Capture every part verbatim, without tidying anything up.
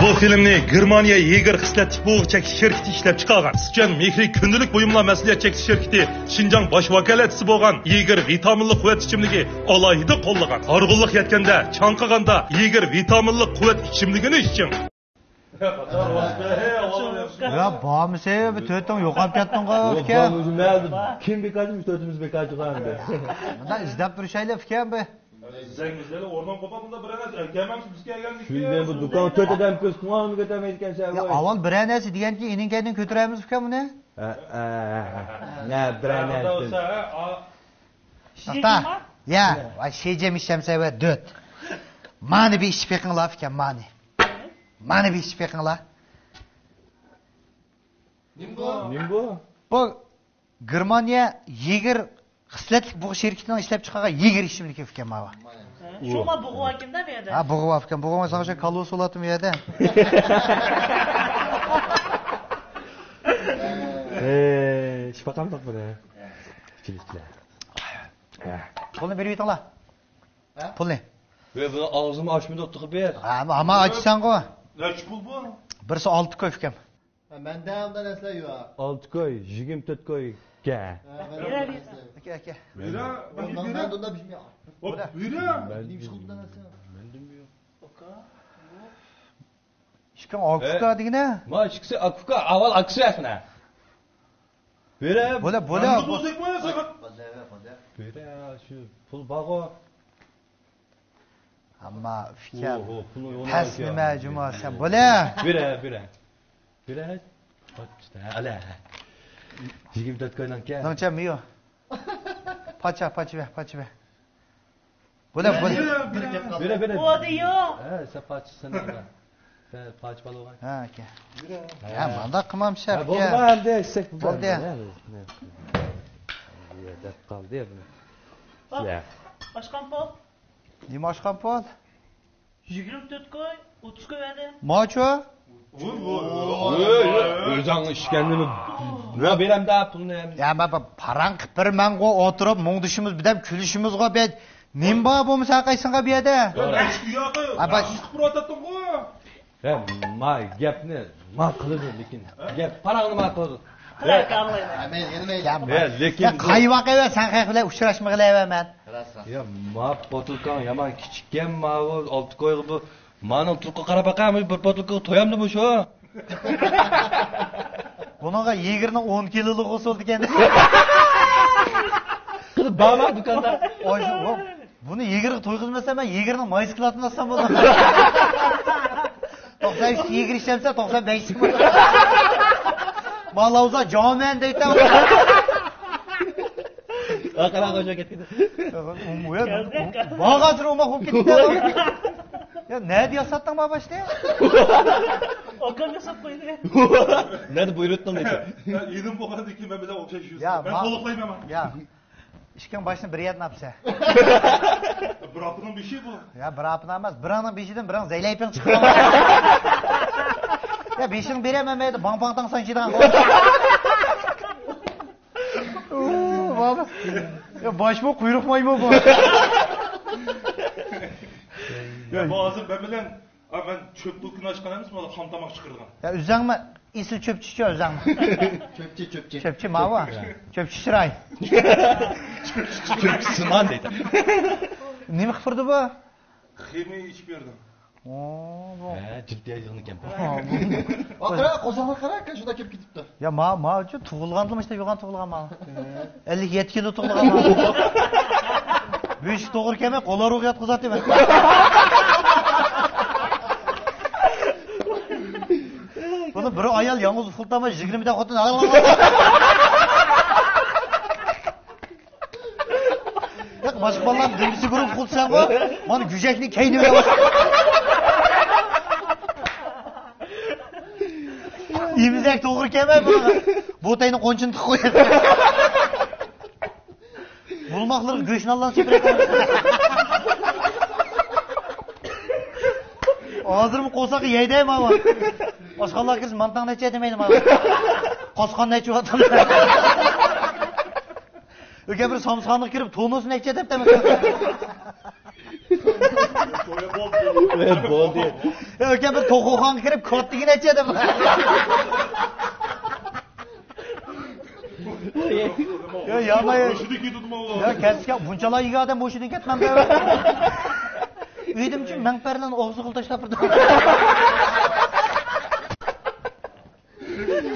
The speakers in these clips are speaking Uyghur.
بۇ فىلىمنى گېرمانىيە يېگېر خىسلەتلىك بوغا چەكلىك شىركىتى ئىشلەپ چىقارغان. ئىسچان مېھرى كۈندىلىك بۇيۇملار مەسئۇلىيەت چەكلىك شىركىتى شىنجاڭ باش ۋاكالەتچىسى بولغان يېگېر ۋىتامىنلىق قۇۋۋەت ئىچىملىكى ئالاھىدە قوللىغان. ھارغىنلىق يەتكەندە، چاڭقىغاندا يېگېر ۋىتامىنلىق قۇۋۋەت ئىچىملىكىنى ئىچىڭ. يا بارمىسى، بۇ تۆتۈڭ يوقاپ كەتتىڭغۇ، ئۇكام. كىم بىكار؟ بىز تۆتىمىز بىكار چىقار ئەمدى. مۇنداق ئىزدەپ تۇرۇشايلى، ئۇكام، بۇ. ئىزدەيمىز دەيلى، ئورنۇم قوپاپ، بۇندا بىر ئەمەس، ئەكەلمەكچى بىز كەلگەندىكى. شۇنداق بۇ دۇكان تۆت ئادەم كۆز قىلغانمۇ كۆتەرمەيدىكەن سەن. يا، ئاۋۋال بىرەر نەرسە دېگەندىكىن، ئېنىڭ كەينىدىن كۆتۈرەرمىز، ئۇكام، بۇنى. ھە، ھە، ھە، ھە. نە، بىرەر نەرسە. توختا. يا، ۋاي، شېجەم ئىشەمسە ۋە دۆت. مانى بىر ئىچىپ بېقىڭلار، ئۇكام، مانى. مانى بىر ئىچىپ بېقىڭلار. نېمە بۇ؟ نېمە بۇ؟ بۇ گېرمانىيە يېگېر خىسلەتلىك بۇغا شىركىتىنىڭ ئىشلەپ چىقارغان يېگېر ئىچىملىكى ئىكەن ماۋۇ. شۇڭا بۇغا ئىكەن-دە بۇ يەردە. ھە، بۇغا ئىكەن. بۇغا ساڭا شۇ كالۋا سولاتتىم بۇ يەردە. ئېي، ئىچىپ باقامدۇق بۇنى؟ ئىچىلىشلەر. پۇلنى بېرىپ ئېيتىڭلار. ھە؟ پۇلنى. ۋە بۇنى ئاغزىمنى ئاچمىدۇق تېخى بىر. ھە، ئەمما ئاچىسەنغۇ. نەچچە پۇل بۇ؟ بىرسى ئالتە كوي ئىكەن. مەندە ئۇنداق نەرسىلەر يوق. ئالتە كوي، يىگىرمە تۆت كوي. كە. ئەكە، ئەكە. بىرە، بىرە. مەندە ئۇنداق بىر شەي يوق. ھوپ، بىرە. مەندە يوق. ئىككىڭ ئاكۇكا دېگىنە. ما ئىككىسى ئاكۇكا، ئاۋۋال ئاكىسى ئەخنە. بىرە. بولە، بولە. بىرە، شۇ پۇل بارغۇ. ئەمما ئۇكام، پەس نېمە جۇما سەن، بولە. بىرە، بىرە. بىرە. ئەلە. يىگىرمە تۆت كوينىڭكى. نىڭچە مىيو. پاچا، پاچا بەر، پاچا بەر. بولە، بولە. بىرە، بىرە. بولدى يوق. ھە، سەن پاچىسىنى ئال. سەن پاچا بالىغا. ھە، ئاكا. ھە، مانداق قىلمامسەن، ھە، ئاكا. بولدى، ئەمدى ئىشلەك بولدى. بولدى. ھە، ھە. دەپ قالدى يا بۇنى. يا. ئاچقان پۇل. نېمە ئاچقان پۇل؟ يىگىرمە تۆت كوي، ئوتتۇز كوي بەردىم. ماچۇ؟ ۋوي، ۋوي، ۋوي. ئۆزۈڭ ئىچكەننىمۇ بۇ بېرەمدە پۇلنى. يا، مەن بىر پاراڭ قىپ بېرىمەنغۇ، ئولتۇرۇپ مۇڭدىشىمىز، بىردەم كۈلۈشىمىزغۇ، بىر نېمە بار بولمىسا قايسىڭغا بۇ يەردە؟ ئا، بىز چىقىپ باراتاتتىڭغۇ. ھە، ما گەپنى ما قىلىدۇ، لېكىن گەپ پاراڭنى ما قىلىدۇ. ھە، لېكىن يا، قايۋاق ئەۋە، سەن خەق بىلەن ئۇچراشمىغىلى ئەۋە مەن. يا، ما بوتۇلكاڭ يامان كىچىككەن، ماۋۇ ئالتە كويغا بۇ. مانىڭ تۇرقىغا قاراپ باقاي، بىر بوتۇلكىغا تويامدىمۇ شۇ؟ بۇنىڭغا يېگىرنىڭ ئون كىلولۇقى سولىدىكەن. قىلىپ بارما دۇكاندا؟ ئاي، شۇ، بۇنى يېگىرگە تويغۇزمىسام، مەن يېگىرنىڭ مايسىكلاتىنى ئالسام بولىدۇ. توقسان ئۈچ يېگىر ئىشلەمسە، توقسان بەش. مالاۋزا جامەن دەيتتىڭ. قاراڭ، قوشۇپ كەتكىدى. بارغانسېرى ئوماق بولۇپ كېتىپتۇ. يا، نەدە ياساتتىڭ ما باشتا؟ ئاكام ياساپ قويدى. نەدە بۇيرۇتتۇڭ دېدى. يا، ئىنىم بولغاندىن كېيىن مەن بىلەن ئوخشاش يۈز. يا، مەن ما-، قوللۇقلايمەن. يا. ئىككىڭ باشنى بىر يەردىن ئاپسە. بىر ئاپىنىڭ بېشى بۇ. يا، بىر ئاپىنىڭ ئەمەس، بىرىڭنىڭ بېشىدىن بىرىڭ زەيلەيپىڭ چىقىدۇ. يا، بېشىڭ بېرەمەن مەيدە، باڭ-باڭ تاڭسان چىدىغان. يا، باشمۇ، قۇيرۇق مايمۇ بۇ؟ يا، بۇ ھازىر مەن بىلەن، ئا، مەن چۆپ دۇكىنى ئاچقان ئەمەسمۇ، خام تاماق چىقىرىدىغان. يا، ئۆزەڭمۇ ئېسىل چۆپچىچۇ ئۆزەڭمۇ. چۆپچى، چۆپچى. چۆپچى ماۋۇ. چۆپچى چىراي. چۆپچى سىمان دەيدۇ. نېمە قىلىپ تۇردى بۇ؟ خېمىيە ئىچىپ بەردىم. ئو، بۇ. ھە، جىددىي يىغىنكەن. ئا، قارا، قورساقلار قارا، شۇنداق كېلىپ كېتىپتۇ. يا، ما، ما ئۈچۈن تۇغۇلغاندىلا مۇشۇنداق يوغان تۇغۇلغان ما. ئەللىك يەتتە كىلو تۇغۇلغان ما. بۆشۈك توغرا كەلمەي، قولار ئوغ ياتقۇزاتتى مەن. بۇنى بىر ئايال يالغۇز ئۇخلىتالماي، يىگىرمە دە خوتۇن. ياق، باشقا بالىلار دۈمبىسى بۇرۇن ئۇخلىتىسەنغۇ، مانا گۈجەكنى كەينىگە ئالىسەن. ئېمىزەك توغرا كەلمەي بۇنىڭغا. بوتەينى قونچىنى تىقىپ قويىسەن. بۇلماقلىرىغا گۆش نانلارنى سېپىرەتتىڭ. ھازىرمۇ قورساققا يەيدۇ ماۋۇ. ئاشخانىلارغا كىرسە مانتاڭ نەچچە دېمەيدۇ ماۋۇ. قاسقان نەچچە ۋاتىدۇ. ئۆكەم بىر سامسىخانىغا كىرىپ تونۇس نەچچە دەپ دەمەس. بولدى. ئۆكەم بىر توخۇخانىغا كىرىپ كاتتىگى نەچچە دەپ. يا يامان. يا كەسكە بۇنچىلا يېگەن ئادەم ھوشىدىن كەتمەمدۇ. ئۆيدىمچۇ مەڭپەرلەرنى ئاغزىغا تاشلاپ بېرىدۇ.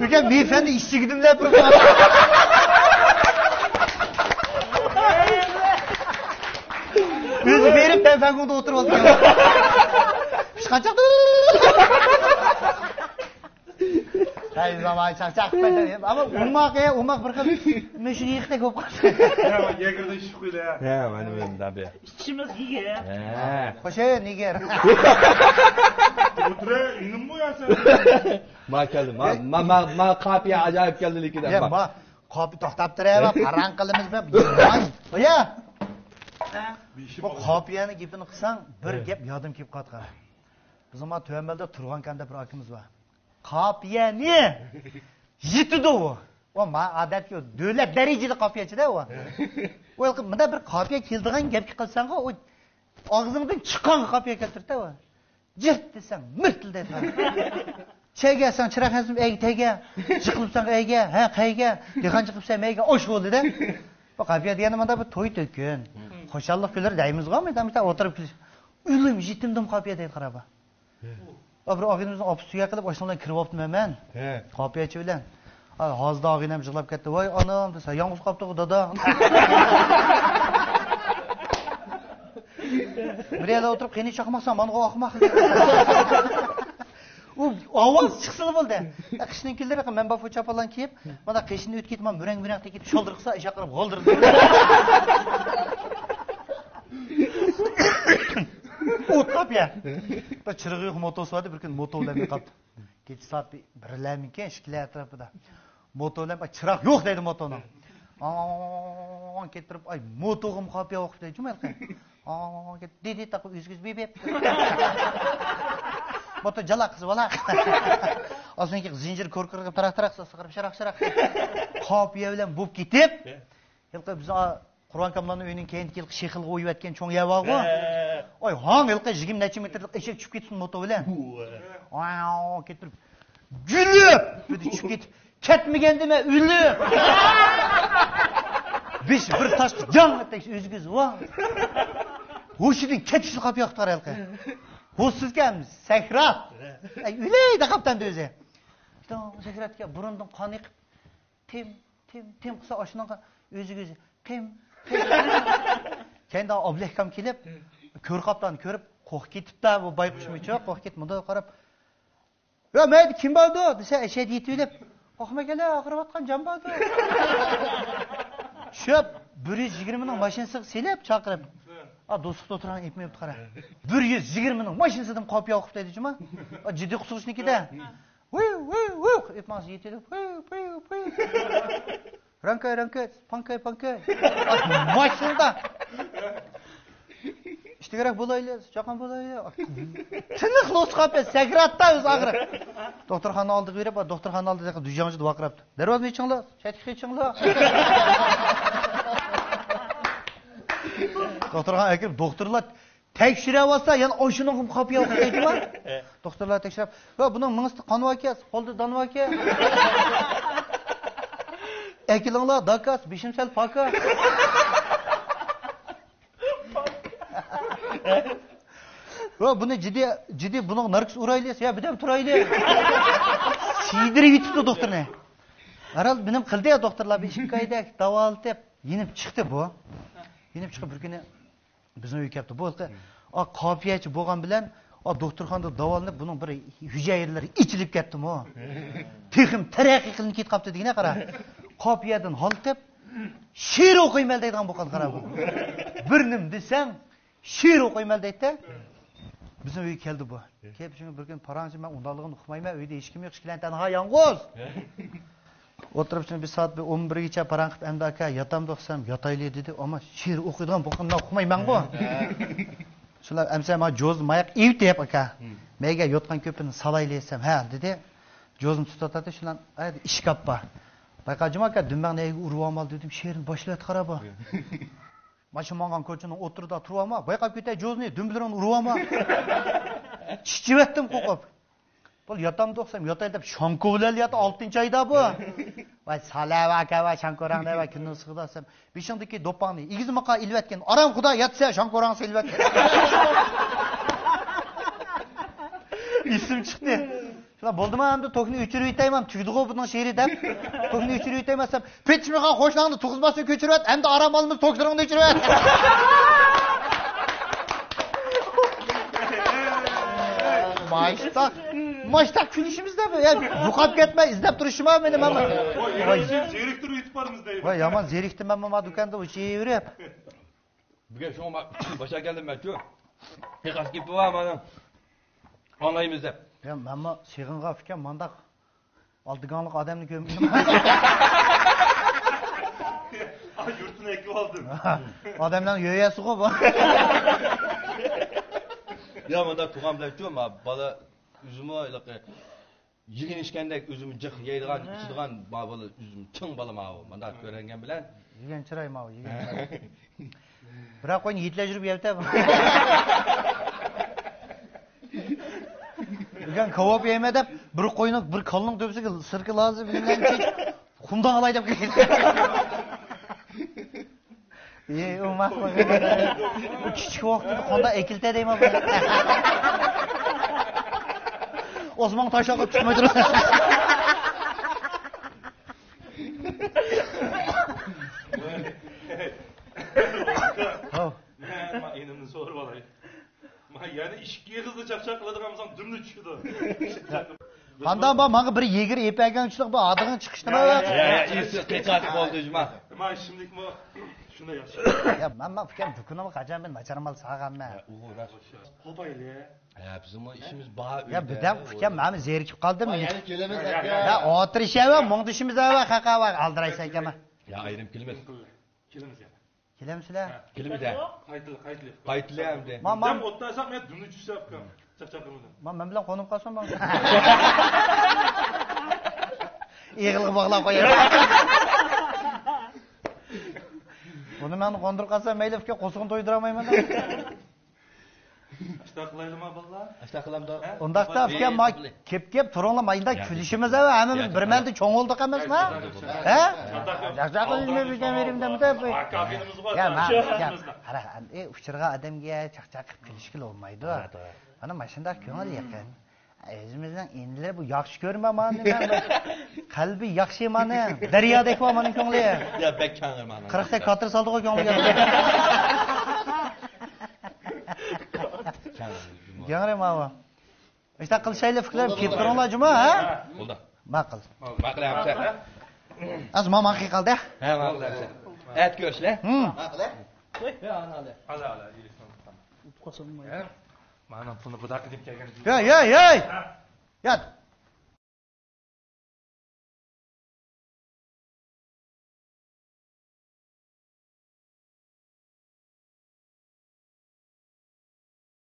ئۆكەم مېيىپەندى ئىشىكىدىن دەپ بېرىدۇ. ئۆزى بېرىپ تەنفەنگۇڭدا ئولتۇرۇۋالىدىكەن. ئىشقا چىقتى. ھەي زامان چاقچاق. ئەمما ئوماق ئوماق بىر خىل مۇشۇ يىقتەك بولۇپ قالدى. يەگىردە ئىشىپ قويدى. ھە مانا مەن دابى. ئىچىمىز يېگەر. ھە. خوشە نېگەر. ئولتۇرە ئىنىم بۇ يا سەن. ما كەلدى. ما ما ما ما قاپىيە ئاجايىپ كەلدى لېكىن. يا ما قاپى توختاپ تۇرە. پاراڭ قىلىمىز بە. يا. بۇ قاپىيەنى گېپىنى قىلساڭ بىر گەپ يادىم كېلىپ قالدى. بىزنىڭ ما تۆۋەنمەلدە تۇرغان كەندە بىر ئاكىمىز بار. قاپىيەنى يېتىدۇ ئۇ. ئۇ ما ئادەتتىكى دۆلەت دەرىجىلىك قاپىيەچىدە ئۇ. ئۇ مۇنداق بىر قاپىيە كېلىدىغان گەپكە قىلساڭغۇ، ئۇ ئاغزىڭدىن چىققانغا قاپىيە كەلتۈرتە ئۇ. جىرت دېسەڭ مىرتىلدايدىغان. چەيگە سەن چىراغ يازمىسا ئەيگە تەيگە، جىقلىساڭ ئەيگە، ھە قەيگە، دېھقان چىقىپسەن مەيگە، ئوش بولدى دە. بۇ قاپىيە دېگەندە مانا بىر توي تۆكۈن، خۇشاللىق كۈنلىرى دەيمىزغۇ، مەيدان بىر ئولتۇرۇپ كۈلۈش. ئۆلۈم يېتىمدىم قاپىيە دەيدۇ قارا بۇ. ئا، بىر ئاغىنىمىزنىڭ ئاپىسى سۆيە قىلىپ ئاشۇنىڭ بىلەن كىرىۋاپتىمەن مەن. قاپىيەچى بىلەن. ئا، ھازىدا ئاغىنەم يىغلاپ كەتتى. ۋاي ئانام دېسە، يالغۇز قاپتىغۇ دادا. بىر يەردە ئولتۇرۇپ قېنى چاقماقسان مانغۇ ئاقماق. ئۇ ئاۋاز چىقسىلا بولدى. قىشنىڭ كۈنلىرى مەن بافۇ چاپانلارنى كىيىپ، مانا قېشىنى ئۆتۈپ كېتىپ، مانا مۈرەڭ مۈرەڭ تېگىپ شالدىرىقسا ئىشاق قىلىپ غالدىرىدى. ئوتلاپ يا. بىر چىرىغى يوق موتوسى بار ئىدى، بىر كۈنى موتو بىلەن قاپتۇ. كېچە سائەت بىرلەرمىكىن، ئىككىلەر ئەتراپىدا. موتو بىلەن، ئاي، چىراغ يوق دەيدۇ موتونىڭ. ئاڭ، كېتىپ تۇرۇپ، ئاي، موتوغىمۇ قاپىيە ئوقۇپ دەيدۇ جۇمۇ ھېلىقى. ئاڭ، كېتىپ، دىدى تاقا ئۆزىگىز بىبىپ. موتو جالا قىز بالا. ئازۇنكى زىنجىر كوركىرىغا تاراق تاراق ساسىغىرىپ شاراق شاراق. قاپىيە بىلەن بوپ كېتىپ، ھېلىقى بىز قۇربان كاملاننىڭ ئۆيىنىڭ كەينىدىكى ھېلىقى شېخىلغا ئويۇۋەتكەن چوڭ يەر بارغۇ. ھە. ئاي، ھاڭ ھېلىقى يىگىرمە نەچچە مېتىرلىق ئېشەك چۈشۈپ كېتىپتۇ موتو بىلەن. ۋاڭ كېتىپ تۇرۇپ، گۈلۈپ بىردە چۈشۈپ كېتىپ، كەتمىگەندىمەن ئۆلۈپ. بېشى بىر تاشقا جاڭ ئەتەكشى ئۆزىگە ئۆزى ۋاڭ. ھوشىدىن كېتىشلا قاپىيە قىپتۇ ھېلىقى. ھوشسىزكەن سەكرات. ئەي، ئۆلەي دەپ قاپتۇ ئەمدى ئۆزى. سەكراتكەن بۇرنىدىن قان ئېقىپ، تىم، تىم، تىم قىلسا ئاشۇنىڭغا ئۆزىگە ئۆزى قىم، قىم. كەينىدىن ئابلەككام كېلىپ، كۆر قاپتۇ، كۆرۈپ، قورقۇپ كېتىپتۇ بۇ بايقۇشمۇچۇ، قورقۇپ كېتىپ مۇنداق قاراپ، ۋە مەيدە كىم باردۇ دېسە، ئەشەدە يېتىۋېلىپ، قورقما كەلە، ئاغرىۋاتقان جان باردۇ. چۈشۈپ، بىر يۈز يىگىرمىنىڭ ماشىنىسىغا سېلىپ چاقىرىپ، ئا، دوستلۇقتا ئولتۇرغان ئېپىم يوقتۇ قارا. بىر يۈز يىگىرمىنىڭ ماشىنىسىدىن قاپىيە ئوقۇپ دەيدۇ جۇما. ئا، جىددىي قۇسۇرۇشنىڭكىدە. ۋىۋ، ۋىۋ، ۋىۋ قىلىپ ماڭسا يېتىلىپ، ۋىۋ، ۋىۋ، ۋىۋ. رەڭكەي، رەڭكەي، پاڭكەي، پاڭكەي. ماشىنىدا. ئىشتىكرەك بولايلى، چاقان بولايلى. تىنىقلا ئۇسقاپ سەكراتتا ئۆزى ئاغرىپ. دوختۇرخانا ئالدىغا بېرىپ، دوختۇرخانا ئالدىدا دۈجاڭجىدا ۋارقىراپتۇ. دەرۋازىنى ئېچىڭلار، چەتكە قېچىڭلار. دوختۇرخانىغا كىرىپ، دوختۇرلار تەكشۈرۈۋاتسا، يەنە ئاشۇنىڭغىمۇ قاپىيە ئوقۇپ دەيدىما؟ دوختۇرلار تەكشۈرۈپ، ۋە بۇنىڭ مېڭىسىدا قان باركەن، قولىدا دان باركەن. ئەكېلىڭلار داكاس، بېشىم سەل پاكا. ۋە بۇنى جىددىي، جىددىي بۇنىڭ ناركوز ئۇرايلى، يا بىردەم تۇرايلى. سىيدىرىپ يېتىپتۇ دوختۇرنى. ھەرھال بىنىم قىلدى يا دوختۇرلار، بىر ئىككى ئايدەك داۋالىتىپ، يېنىپ چىقتى بۇ. يېنىپ چىقىپ بىر كۈنى بىزنىڭ ئۆيگە كەپتۇ. بۇ ھېلىقى، ئا، قاپىيەچى بولغان بىلەن، ئا، دوختۇرخانىدا داۋالىنىپ، بۇنىڭ بىر ھۈجەيرىلىرى ئېچىلىپ كەتتىمۇ. تېخىمۇ تەرەققىي قىلىنىپ كېتىپ قاپتۇ دېگىنە قارا. قاپىيەدىن ھالقىپ، شېئىر ئوقۇيمەن دەيدىغان بولغان قارا بۇ. بىر نېمە دېسەڭ، شېئىر ئوقۇيمەن دەيتتى. بىزنىڭ ئۆيگە كەلدى بۇ. كېلىپ، شۇڭا بىر كۈنى پاراڭشى، مەن ئۇنداقلىقىنى ئۇقمايمەن، ئۆيدە ھېچكىم يوق، ئىككىلەن تەنھا يالغۇز. ئولتۇرۇپ شۇنى بىر سائەت بىر ئون بىرگىچە پاراڭ قىلىپ، ئەمدى ئاكا ياتامدۇ دېسەم، ياتايلى دېدى. ئەمما شېئىر ئوقۇيدىغان بولغان ئوقۇمايمەنغۇ. شۇلار ئەمسە ما جوزنى ماياق ئېۋىتىپ ئاكا. مەيگە يوتقان كۆپۈنى سالايلى دېسەم، ھە دېدى. جوزنى تۇتۇۋاتاتتى، شۇلار ئىشكاپ بار. بايقا جۇما ئاكا، دۈمبەڭ نەيگە ئۇرۇۋالمىدى دېدىم، شېئىرنى باشلاۋاتقان بۇ. ماشىنا ماڭغان كوچىنىڭ ئوتتۇرىدا تۇرۇۋالما، بايقاپ كېتەي جوزنى، دۈمبىلىرىڭنى ئۇرۇۋالما. چىچىۋەتتىم قورقۇپ. بۇ ياتامدۇ دېسەم ياتاي دەپ شاڭكو بىلەن ياتتى، ئالتىنچى ئايدا بۇ. ۋاي سالە ۋاكا ۋاي شاڭكوراڭ دەي ۋاي كۈننىڭ ئىسسىقىدا دېسەم، بېشىڭدىكى دوپپاڭنى ئېگىز ماقا ئېلىۋەتكىن، ئارام خۇدا ياتسا شاڭكوراڭ سېلىۋەتكىن. ئېسىم چىقتى. شۇلار بولدىما ئەمدى توكنى ئۆچۈرۈۋېتەيمەن، تۈگىدىغۇ بۇنىڭ شېئىرى دەپ. توكنى ئۆچۈرۈۋېتەيمەن دېسەم، پېتىشمىغان قوشناڭنى تۇغۇزماسنى كۆچۈرۈۋەت، ئەمدى ئارام ئالمىدى توكلىرىڭنى ئۆچۈرۈۋەت. ماشتاق، ماشتاق كۈلۈشىمىزدە يا يوقاپ كەتمە، ئىزدەپ تۇرۇشۇما مېنى ماما. ۋاي، زېرىكتۈرۈپ يېتىپ بارمىز دەيدۇ. ۋاي يامان زېرىكتىم مەن ماما دۇكاندا ئۇچۇۋېرىپ. بۈگۈن شۇڭا باشا كەلدىم مەنچۇ. قىيقاس گېپى بار مانا. ئاڭلايمىز دەپ. يا مەنمۇ سېغىنغان ئىكەن مانداق ئالدىگاڭلىق ئادەمنى كۆرمىدىم. ئا، يۇرتىنى ئەكىۋالدىم. ئادەملەرنىڭ يۆيەسىغۇ بۇ. يا مانا تۇغام بىلەنچۇ ما بالا ئۆزىمۇ ھېلىقى يېگەن ئىچكەندەك ئۆزىمۇ جىق يەيدىغان، ھە. ئىچىدىغان، ما بالا ئۆزىمۇ چىڭ بالا ماۋۇ. مانداق كۆرۈنگەن بىلەن. يېگەن چىراي ماۋۇ، يېگەن چىراي. بىراق قوينى يېتىلەشتۈرۈپ يەۋېتەر. بۈگۈن كاۋاپ يەيمەن دەپ، بىر قوينىڭ، بىر كالىنىڭ تۆپىسىگە سىركا لازى بىلەن چېچىپ، خۇمدان ئالاي دەپ كەلدى. ئى، ئۇ ماقۇل. ئۇ كىچىك ۋاقتىدا قاندا ئەكىلتە دەيمەن. ئوسمان تاشلاپ تۇتماي تۇرۇپ. ھاۋ. مەن ئىنىمدىن سورىۋالاي. ما، يەنە ئىككى ئېغىزدا چاقچاق قىلىدىغان بولساڭ، دۈمنى چۈشىدۇ. قانداق بار، ماڭا بىر يېگىر ئېپەگەن ئۈچلۈك بار، ئادىغىڭ چىقىشتىما. يا، يا، يا، ئىسسىق قېچاتلىق بولدى، جۇما. ما، ئىچىملىكمۇ شۇنداق ياخشى. يا، مەن، مەن ئۇكام دۇكىنىمغا قاچان بىر ناچار مال سالغانمەن. يا، ئۇغۇ راست. قوپايلى. يا، بىزنىڭمۇ ئىشىمىز بار يا، ئۆيدە. بىردەم ئۇكام، مەن زېرىكىپ قالدىم. ما، يەنە كېلىمىز، يا، ئاكا. يا، ئولتۇرۇشاۋەر، مۇڭدىشىمىز ئەۋە، قاقا ۋە ئالدىرايسەن ئۇكام. يا، ئايرىم كېلىمىز. كېلىمىزلەر. كېلەمسىلەر؟ كېلىمىز-دە. قايتىلى، قايتىلى. قايتىلى ئەمدى. ما، ما. دەم ئوتتا ئەسەپ، مەن دۈمنى چۈشسە ئۇكام. چاقچاق قىلمىدىم. ما، مەن بىلەن قونۇپ قالسۇن، ما. ئېغىلغا باغلاپ قوياي. بۇنى مەن قوندۇرۇپ قالسام، مەيلى، ئۇكا قورسىقىنى تويدۇرالمايمەن. ئاشتاق قىلايلىما، بالىلار؟ ئاشتاق قىلامدۇ؟ ھە؟ ئۇنداقتا، ئۇكام، ما، كېپ، كېپ تۇرۇڭلار، ما، ئىنداق ياق، كۈلۈشىمىز ھە، ھەممىمىز ياق، بىر مەلدە چوڭ بولدۇق ئەمەسما؟ ياق، ياق. ھە؟ چاقچاق قىلىمىز، بىزگە بېرىمدە، بىزگە. ئاكا ئاكىنىمىز بار. يا، ما، يا، قارا، ئە، ئۇچرىغان ئادەمگە چاقچاق قىلىپ كۈلۈشكىلى بولمايدۇ. توغرا، توغرا. مانا ماشۇنداق كۆڭۈل يېقىن. ئۆزىمىزنىڭ ئىنىلىرى بۇ ياخشى كۆرمە مانا نېمە. قەلبى ياخشى مانا. دەريادەك بار مانا كۆڭلى. يا، بەك كەڭرى مانا. قىرىقتەك كاتىر سالدىغۇ كۆڭلىگە. كەڭرى ماۋۇ. ئىشتە قىلىشايلى پىكىر، كېلىپ تۇرۇڭلار جۇما، ھە؟ بولدى. ماقۇل. ماقۇل، ھەمسە. ئاز ماما قىي قالدى. ھە، ماقۇل، ھەمسە. ئەت كۆرۈشلە. ھىم. ماقۇل، ھە؟ ھە، ئانا، ئانا. ئالا، ئالا، يۈرۈسۈڭ. ئۇتۇپ قالسام بولمايدۇ. ھە؟ مانا پۇلنى بۇدا قىلىپ كەلگەن. ھەي، ھەي، ھەي! ھە؟ يات.